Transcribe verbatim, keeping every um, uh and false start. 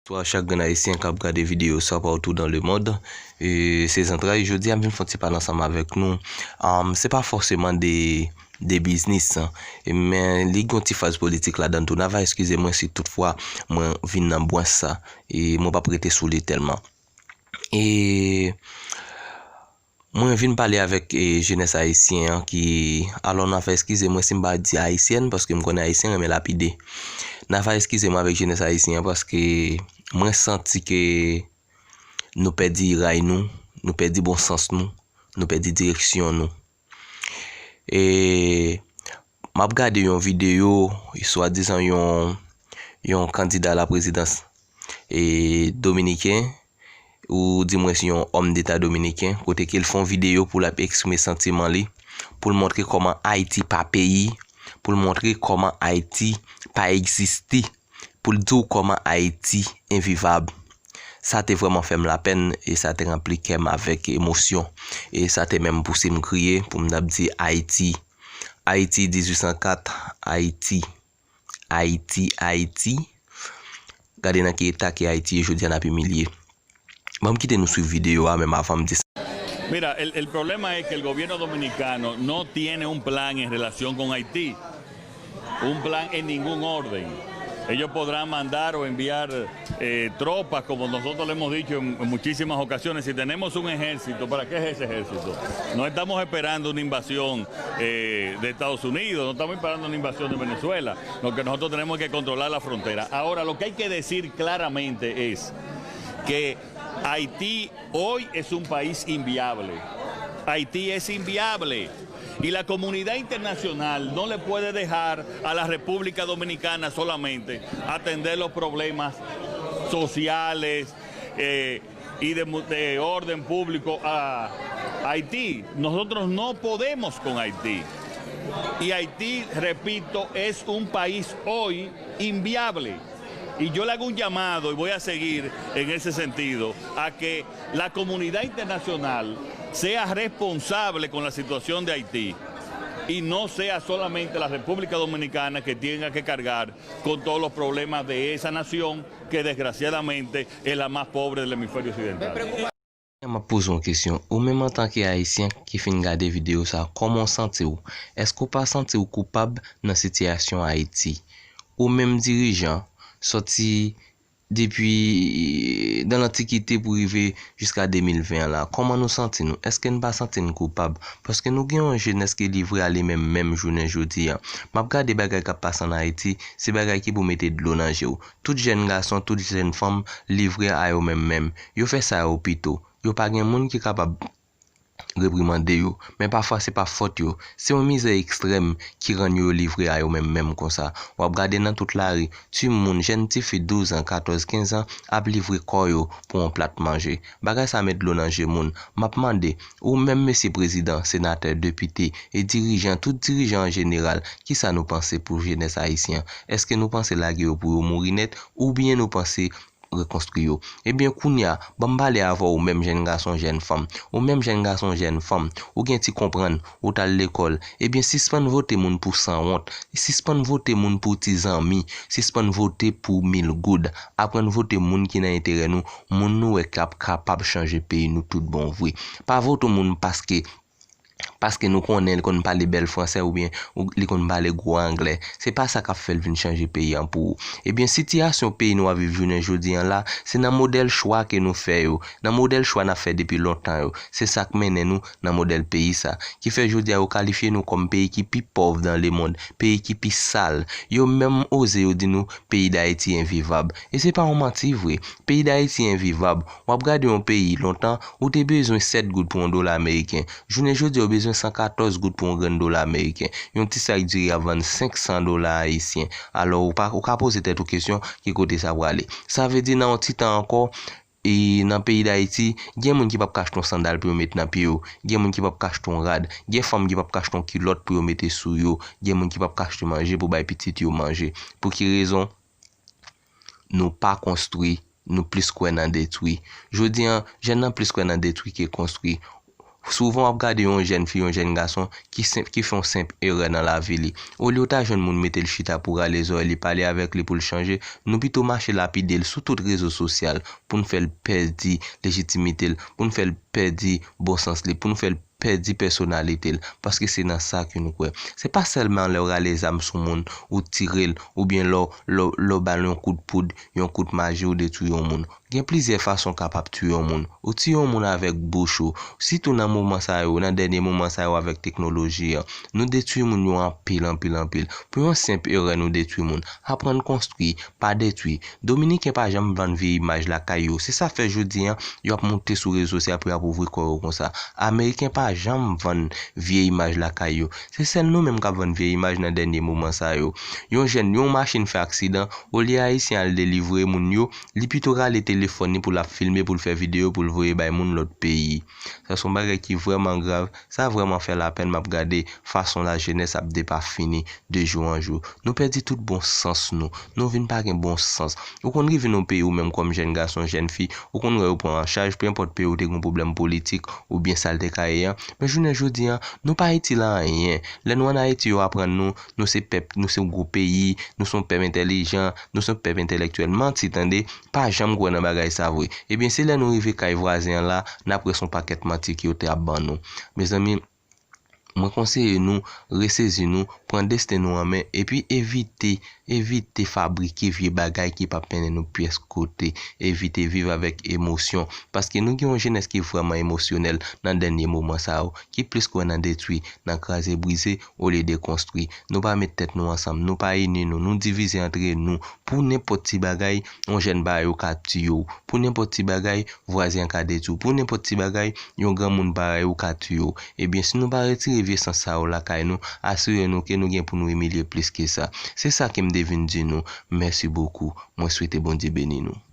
Bonswa chak grenn ayisyen k ap gade videyo sa partou dans le monde. E, se Zantray, jodi a m vin fè yon ti pale ansanm avèk nou. Um, se pa fòseman de, de biznis, men li gen yon ti faz politik ladan tou. N a va eskize mwen si toutfwa mwen vin nan bwens sa. E mwen p ap rete sou li tèlman. E mwen vin pale avèk, e, jenès ayisyen an ki, alò, n a va eskize mwen si m pa di ayisyèn, paske m konnen ayisyen renmen lapide. N a va eskize mwen avèk jenès ayisyen an, paske mwen santi ke nou pèdi ray nou, nou pèdi bon sans nou, nou pèdi direksyon nou. E m ap gade yon videyo, swadizan yon, yon kandida laprezidans, e, dominiken, ou dimwens yon òm deta dominiken, kote ke l fè yon videyo pou l ap eksprime santiman li, pou l montre kòman Ayiti pa peyi, pou l montre kòman Ayiti pa egziste, pou l di w kòman Ayiti envivab. Sa te vrèman fè m lapèn e sa te ranpli kè m avèk emosyon. E sa te menm pouse m kriye pou m t ap di Ayiti, Ayiti dizuit san kat, Ayiti, Ayiti, Ayiti. Gade nan ki eta ke Ayiti ye jodi a, n ap imilye. Ban m kite nou swiv videyo a menm avan m di sa. Mira, el, el problema es que el gobierno dominicano no tiene un plan en relación con Haití. Un plan en ningún orden. Ellos podrán mandar o enviar eh, tropas, como nosotros le hemos dicho en, en muchísimas ocasiones, si tenemos un ejército, ¿para qué es ese ejército? No estamos esperando una invasión eh, de Estados Unidos, no estamos esperando una invasión de Venezuela. Lo que nosotros tenemos es que controlar la frontera. Ahora, lo que hay que decir claramente es que Haití hoy es un país inviable. Haití es inviable. Y la comunidad internacional no le puede dejar a la República Dominicana solamente atender los problemas sociales eh, y de, de orden público a Haití. Nosotros no podemos con Haití. Y Haití, repito, es un país hoy inviable. Y yo le hago un llamado, y voy a seguir en ese sentido, a que la comunidad internacional sea responsable con la situación de Haití y no sea solamente la República Dominicana que tenga que cargar con todos los problemas de esa nación que desgraciadamente es la más pobre del hemisferio occidental. M ap poze yon kesyon. Ou menm antanke ayisyen ki fin gade videyo sa, kòman w santi w? Èske w pa santi w koupab nan sitiyasyon Ayiti? Ou menm dirijan, sòti depi nan lantikite pou rive jiska de mil ven an la, kòman nou santi nou? Èske n pa santi n koupab? Paske nou gen yon jenès ki livre a li menm menm jounen jodi a. M ap gade bagay k ap pase ann Ayiti, se bagay ki pou mete dlo nan je w. Tout jèn gason, tout jèn fanm livre a yo menm menm. Yo fè sa yo pito. Yo pa gen moun ki kapab reprimande yo, men pafwa se pa fòt yo. Se yon mizè ekstrèm ki rann yo livre a yo menm menm konsa. W ap gade nan tout lari, timoun, jèn tifi douz an, katòz, kenz an ap livre kò yo pou yon plat manje. Bagay sa met dlo nan je moun. M ap mande, ou menm mesye prezidan, senatè, depite e dirijan, tout dirijan an jeneral, kisa nou panse pou jenès ayisyen an? Èske nou panse lage yo pou yo mouri nèt, oubyen nou panse rekonstwi yo? Ebyen kounye a, ban m pale avè w, ou menm jèn gason, jèn fanm. Ou menm jèn gason, jèn fanm, ou gen ti konprann, ou t al lekòl. Ebyen sispann vote moun pou sanwont. Sispann vote moun pou ti zanmi. Sispann vote pou mil goud. Aprann vote moun ki nan enterè nou, moun nou wè k ap kapab chanje peyi nou tout bon vre. Pa vote moun paske paske nou konnen li konn pale bèl fransè oubyen li konn pale gwo anglè. Se pa sa k ap fè l vin chanje peyi an pou ou. Ebyen, sitiyasyon peyi nou ap viv jounen jodi an la, se nan modèl chwa ke nou fè yo, nan modèl chwa n ap fè depi lontan yo. Se sa k mennen nou nan modèl peyi sa, ki fè jodi a yo kalifye nou kòm peyi ki pi pòv dans le monde, peyi ki pi sal. Yo menm oze yo di nou peyi Dayiti envivab. E se pa yon manti vre. Peyi Dayiti envivab. W ap gade yon peyi, lontan, ou te bezwen sèt goud pou yon dola ameriken. Jounen jodi a, ou bezwen san katòz goud pou yon grenn dola ameriken. Yon ti sak diri ap vann senk san dola ayisyen. Alò, ou pa, ou ka poze tèt ou kesyon, ki kote sa prale? Sa vle di, nan yon ti tan ankò, e nan peyi Dayiti, gen moun ki p ap ka achte yon sandal pou yo met nan pye yo. Gen moun ki p ap ka achte yon rad. Gen fanm ki p ap ka achte yon kilòt pou yo mete sou yo. Gen moun ki p ap ka achte manje pou bay pitit yo manje. Pou ki rezon? Nou pa konstwi, nou plis kwè nan detwi. Jodi a, jèn nan plis kwè nan detwi ke konstwi. Souvan w ap gade yon jèn fi, yon jèn gason ki senp, ki fè yon senp erè nan lavi li. Olye w ta jwenn moun mete l chita pou rale zòrèy li, pale avèk li pou l chanje, nou pito mache lapide l sou tout rezo sosyal pou n fè l pèdi lejitimite l, pou n fè l pèdi bon sans li, pou n fè l pèdi pèsonalite l, paske se nan sa ke nou kwè. Se pa sèlman lè w rale zam sou moun, ou tire l, oubyen lè w, lè w, lè w ba l yon kout poud, yon kout maji, ou detwi yon moun. Gen plizyè fason w kapab tiye yon moun. Ou tiye yon moun avèk bouch ou. Sitou nan moman sa yo, nan dènye moman sa yo avèk teknoloji an. Nou detwi moun yo anpil, anpil, anpil. Pou yon senp erè, nou detwi moun. Aprann konstwi, pa detwi. Dominiken pa janm vann vye imaj lakay yo. Se sa fè jodi an, y ap monte sou rezo sosyo apre y ap ouvri kò yo konsa. Ameriken pa janm vann vye imaj lakay yo. Se sèl nou menm k ap vann vye imaj nan dènye moman sa yo. Yon jèn, yon machin fè aksidan, olye Ayisyen al delivre moun yo, li pito rale telefòn li pou l ap filme, pou l fè videyo, pou l voye bay moun lòt peyi. Sa se yon bagay ki vrèman grav, sa vrèman fè lapèn, m ap gade fason lajenès ap depafini de jou an jou. Nou pèdi tout bon sans nou, nou vin pa gen bon sans. Ou konn rive nan yon peyi ou menm kòm jèn gason, jèn fi, ou konn wè yo pran an chaj, pe enpòt peyi ou te gen yon pwoblèm politik oubyen sa l te ka ye an. Men jounen jodi an, nou pa itil a anyen. Lè nou ann Ayiti, yo aprann nou, nou se pèp, nou se yon gwo peyi, nou se yon pèp entèlijan, nou se yon pèp entèlèktyèl. Manti, tande, pa janm kwè nan bagay sa vre. Ebyen, se lè nou rive kay vwazen an la, n ap wè se yon pakèt manti ke yo te ap ban nou. Mezanmi, mwen konseye nou, resezi nou, pran desten nou an men, epi evite, evite fabrike vye bagay ki p ap mennen nou pyès kote. Evite viv avèk emosyon, paske nou gen yon jenès ki vrèman emosyonèl nan dènye moman sa yo, ki plis kwè nan detwi, nan kraze brize, olye de konstwi. Nou pa met tèt nou ansanm, nou pa ini nou, nou divize antre nou. Pou nenpòt ti bagay, yon jèn parèy ou ka tiye w. Pou nenpòt ti bagay, vwazen an ka detwi w. Pou nenpòt ti bagay, yon granmoun parèy ou ka tiye w. Ebyen, si nou pa retire vye sans sa yo lakay nou, asire nou ke nou gen pou nou imilye plis ke sa. Se sa ke m te vin di nou. Mèsi bokou. Mwen swete Bondye beni nou.